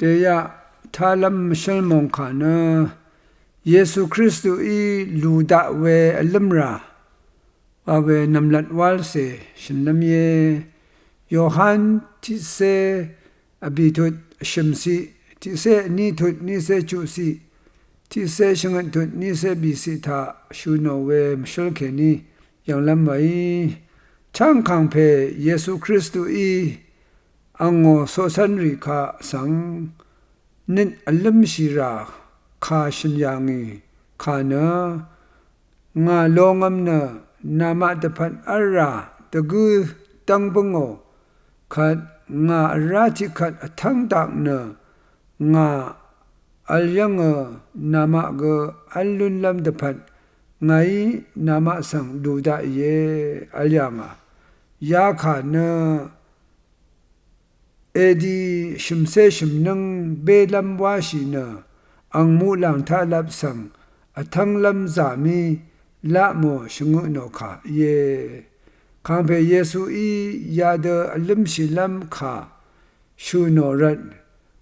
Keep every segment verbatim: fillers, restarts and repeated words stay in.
Deyaq talv́m mvshǿl mòngkà nø Yesu Kristuí lù daq we vlǿmrà wa we nv̀mlat wálcè shø̀nlv́m íe. Yohan tiqcé vbì tut vshø̀mciq, tiqcé vní tut nícé chuqciq, tiqcé shvngøt tut nícé bìciq taq shø̀ nò we mvshǿl kèní yv̀nglv́m wèí, chv́ng kàngpè Yesu Kristuí angò coqcv́nrì kaq svng nøt vlǿmshì rà kà shø̀n yà ngì kà nø, ngà longv̄m nø namaq dvpvt v́lrà dvgǿ dv́ng bǿngò. Kvt ngà vrá tiqkvt vtv́ng dak nø ngà vl yv́ngø, namaq gø v́l lúnlv́m dvpvt ngàí namaq svng lù daqìe, vl yà ngà. Yakà nø edi shø̀mcé shø̀mnǿng bélv́m wáshì nø, ang muqlàng taqlap svng vtv́nglv́m zà mí laq mò shvngøt nò kà íe. Kàngpè Yesuí yadø vlǿmshìlv́m kà shø̀ nò rvt,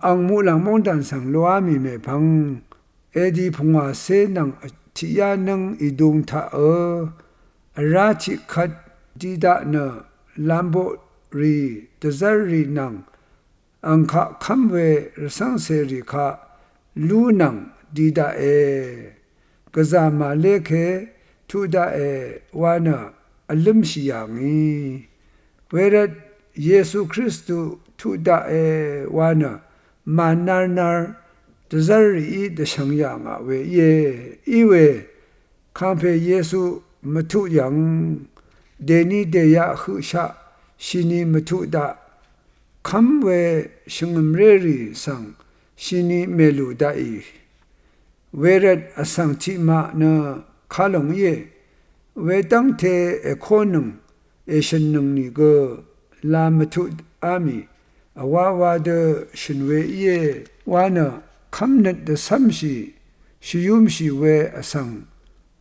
ang muqlàng móngdàn svng loá mì mèpvng, edi pungwàcé nvng tiqyá nǿng ìdung taq ø, vrá tiqkvt di daq nø, lamboqrì dvzv́rrì nvng, ang kaq kv́m we rvcv́ngcèrì kaq lú nvng di daqe, gvzà màlé ke tuq daqe wa nø vlǿmshì yà ngì. Wervt Yesu Kristu tuq daqe wa nø mànarnar dvzv́rrìí dvshvng yà ngà we íe. Iwe kàngpè Yesu mvtuq yv̀ng, dèni dèyaq høqshaq shini mvtuq daq, kv́m we shvngø̀mrérì svng shini mèlù daqì. Wervt vsvng tiqmaq nø kalòng íe. Wedv́ngte èkónøng èshø̀nnøng nìgø la mvtuqá mì vwāwa dø shø̀n we íe wa nø, kv́mnøt dvcv́mshì shvyúmshì we vsvng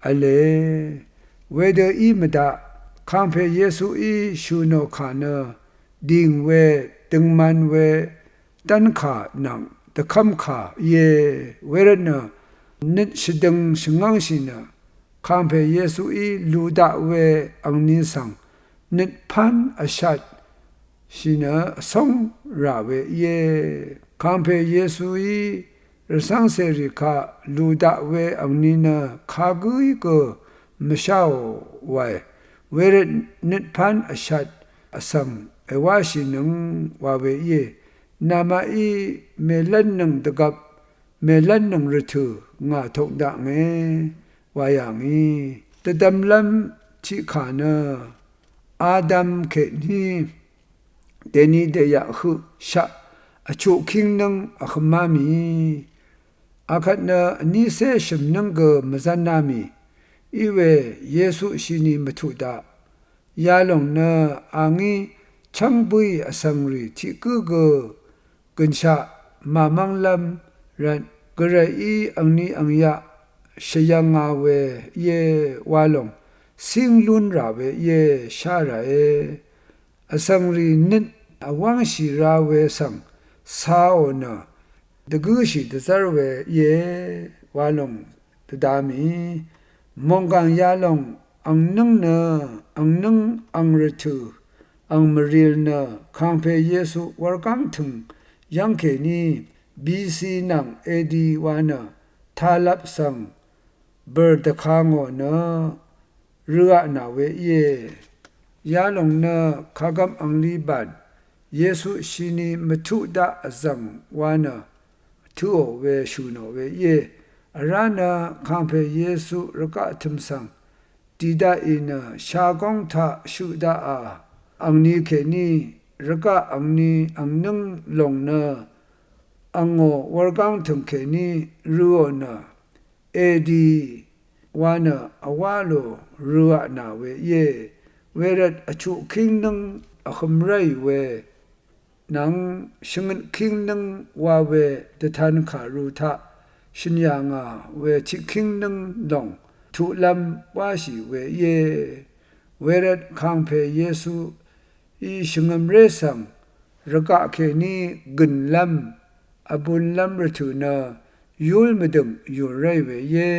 v̄le. Wedø í mvdaq, kàngpè Yesuí shø̀ nò kà nø dìng we, døngman we, dv́nkà nvng dvkv́mkà íe. Wervtnø nøt shvdøng shvngv́ngshì nø, kàngpè Yesuí lù daq we angni svng nøt pán vshat shì nø vsóng rà we íe. Kàngpè Yesuí rvcv́ngcèrì kaq lù daq we angni nø kagǿí gø mvsháò wae. Wervt nøt pán vshat vsvng èwáshìnøng wa we íe. Namaqí mèlv́nnøng dvgvp, mèlv́nnøng rvtø̀ ngà tok daknge wa yà ngì. Dvdvmlv́m tiqkà nø Adam kèní dèni dèyaq høqshaq vchuq kíngnǿng vhømá mì. Akvt nø vnícé shø̀mnǿng gø mvzv́ná mì. Iwe Yesu shini mvtuq daq. Yalòng nø a ngí chv́ng bǿì vsvngrì tiq gǿ gø gø̀nshaq màmv́nglv́m rvt, gvrayí angni angyaq shvyv̄ngā we íe wa lòng cíng lún rà we íe, shá ràe. Vsvngrì nøt vwv́ngshì ra we svng caò nø dvgǿshì dvzv́r we íe wa lòng dvda mì. Mònggàng yalòng angnǿng nø, angnǿng ang rvtø̀ ang mvril nø, kàngpè Yesu wurgáng tø̀ng yv́ng kèní B C nvng A D wa nø talap svng bø̀r dvka ngò nø røa nà we íe. Yalòng nø kagvp angli bàn Yesu shini mvtuq daq vzv̀ng wa nø tøqò we shø̀ nò we íe. Vrá nø kàngpè Yesu rvgaq tø̀m svng dì daqì nø shagóng taq shøq daqà. Angni kèní rvgaq angni angnǿng lòng nø angò wurgáng tø̀ng kèní røò nø A D wa nø vwá lò røa nà we íe. Wervt vchuq kíngnǿng vhøm ráì we nvng shvngøt kíngnǿng wa we dvtan kàru taq shø̀n yà ngà we tiq kíngnǿng lòng tuqlv́m wáshì we íe. Wervt kàngpè Yesu í shvngø̀mré svng rvgaq kèní gø̀nlv́m vbunlv́m rvtø̀ nø yúl mvdø̀ng yùl ráì we íe.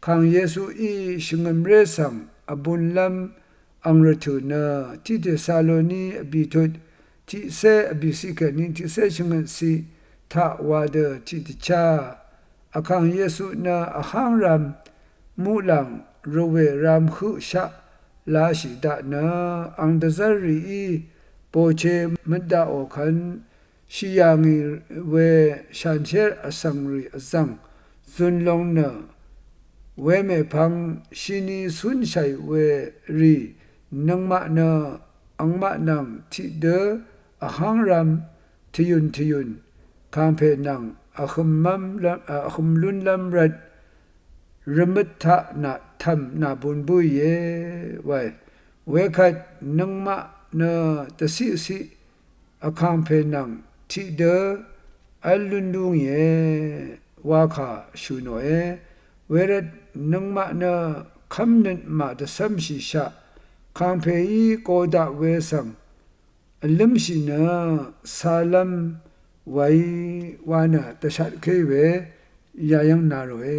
Kàng Yesuí shvngø̀mré svng vbunlv́m ang rvtø̀ nø Tiqtesaloni vbìtut tiqcé vbìciq kèní tiqcé shvngøtciq taq wa dø tiqdvchá Vkàng Yesu nø vháng ram muqlàng rvwè ram høqshaq lashì daq nø ang dvzv́r rìí bòche møt daqò kvn shì yà ngì we shanshér vsvng rì vzv̀ng zun long nø wemèpvng shini cúnshàì we rì nøngmaq nø angmaq nvng tiqdø vháng ram tvyùn tvyùn kàngpè nvng vhøm lúnlv́m rvt rvmøt taq nà tv̀m nà bun bǿìe wae. Wekvt nøngmaq nø dvciqciq vkàngpè nvng tiqdø v́l lún lú ngìe wa kà shø̀ nòe. Wervt nøngmaq nø kv́mnøt màdvcv́mshìshaq kàngpèí go daq we svng vlǿmshì nø calv́m wàí wa nø dvshatké we yayv́ng na ròe.